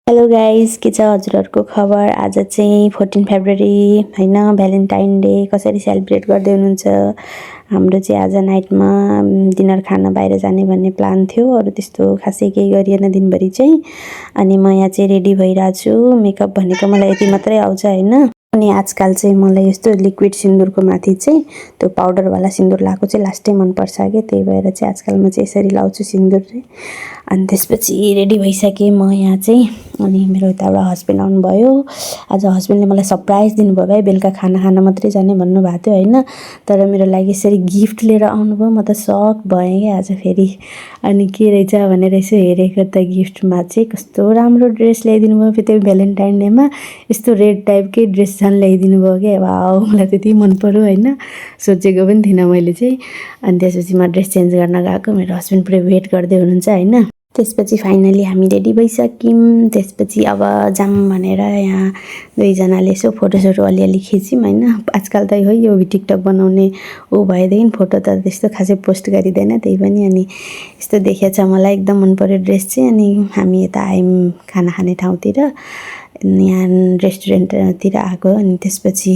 Hello guys, के छ हजुरहरूको खबर। आज चाहिँ 14 फेब्रुअरी हैन, भ्यालेन्टाइन डे कसरी सेलिब्रेट गर्दै हुनुहुन्छ। हाम्रो चाहिँ आज नाइटमा डिनर खान बाहिर जाने भन्ने प्लान थियो। अरू त्यस्तो खासै केही गरिएन दिनभरि चाहिँ। अनि म यहाँ चाहिँ रेडी भइरहेको छु। मेकअप भनेको मलाई यति मात्रै आउँछ हैन। अनि आजकल चाहिँ मलाई यस्तो लिक्विड सिन्दुरको माथि चाहिँ त्यो पाउडरवाला सिन्दुर लगाएको चाहिँ लास्टै मनपर्छ के, त्यही भएर चाहिँ आजकल म चाहिँ यसरी लाउँछु सिन्दुर चाहिँ। अनि त्यसपछि रेडी भइसकेँ म यहाँ चाहिँ। अनि मेरो यताबाट हस्बेन्ड आउनुभयो। आज हस्बेन्डले मलाई सरप्राइज दिनुभयो भाइ, बेलुका खाना खान मात्रै जाने भन्नुभएको थियो हैन, तर मेरो लागि यसरी गिफ्ट लिएर आउनुभयो। म त सक भएँ क्या आज फेरि। अनि के रहेछ भनेर यसो हेरेको त गिफ्टमा चाहिँ कस्तो राम्रो ड्रेस ल्याइदिनु भयो। फेरि त्यो भ्यालेन्टाइन डेमा यस्तो रेड टाइपकै ड्रेस झन् ल्याइदिनु भयो क्या। वाउ, मलाई त्यति मन पर्यो हैन, सोचेको पनि थिइनँ मैले चाहिँ। अनि त्यसपछि म ड्रेस चेन्ज गर्न गएको, मेरो हस्बेन्ड पुरै वेट गर्दै हुनुहुन्छ हैन। त्यसपछि फाइनली हामी रेडी भइसक्यौँ। त्यसपछि अब जाम भनेर यहाँ दुईजनाले यसो फोटोसोटो अलिअलि खिच्यौँ हैन। आजकल त है यो टिकटक बनाउने भएदेखि फोटो त त्यस्तो खासै पोस्ट गरिँदैन, त्यही पनि। अनि यस्तो देखेछ मलाई एकदम मन पर्यो ड्रेस चाहिँ। अनि हामी यता आयौँ खाना खाने ठाउँतिर, यहाँ रेस्टुरेन्टतिर आएको। अनि त्यसपछि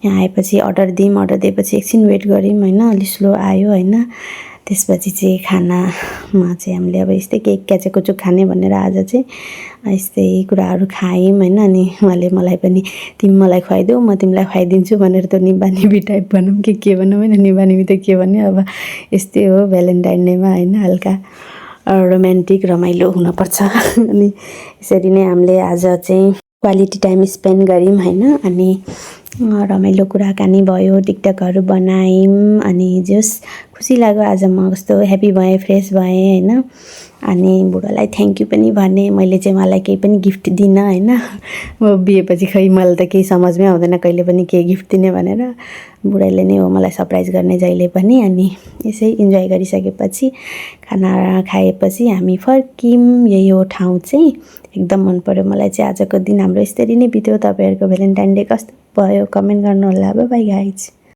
यहाँ आएपछि अर्डर दिएपछि एकछिन वेट गऱ्यौँ हैन, अलि स्लो आयो हैन। त्यसपछि चाहिँ खानामा चाहिँ हामीले अब यस्तै केक क्याचेकुचुक खाने भनेर आज चाहिँ यस्तै कुराहरू खायौँ हैन। अनि उहाँले मलाई पनि तिमी मलाई खुवाइदेऊ म तिमीलाई खुवाइदिन्छु भनेर त निबानिबी टाइप भनौँ कि के भनौँ हैन, निबानिबी त के भन्यो अब, यस्तै हो भ्यालेन्टाइन डेमा हैन, हल्का रोमान्टिक रमाइलो हुनुपर्छ। अनि यसरी नै हामीले आज चाहिँ क्वालिटी टाइम स्पेन्ड गऱ्यौँ हैन। अनि रमाइलो कुराकानी भयो, टिकटकहरू बनायौँ। अनि जस खुसी लाग्यो आज, म कस्तो ह्याप्पी भएँ, फ्रेस भएँ हैन। अनि बुढोलाई थ्याङ्क यू पनि भने। मैले चाहिँ उहाँलाई केही पनि गिफ्ट दिइनँ हैन। म बिहेपछि खै मलाई त केही समझमै आउँदैन कहिले पनि के गिफ्ट दिने भनेर। बुढाले नै हो मलाई सरप्राइज गर्ने जहिले पनि। अनि यसै इन्जोय गरिसकेपछि खाना खाएपछि हामी फर्क्यौँ। यही हो ठाउँ चाहिँ, एकदम मन पर्यो मलाई चाहिँ। आजको दिन हाम्रो यसरी नै बित्यो। तपाईँहरूको भ्यालेन्टाइन डे कस्तो भयो कमेन्ट गर्नुहोला। By by guys.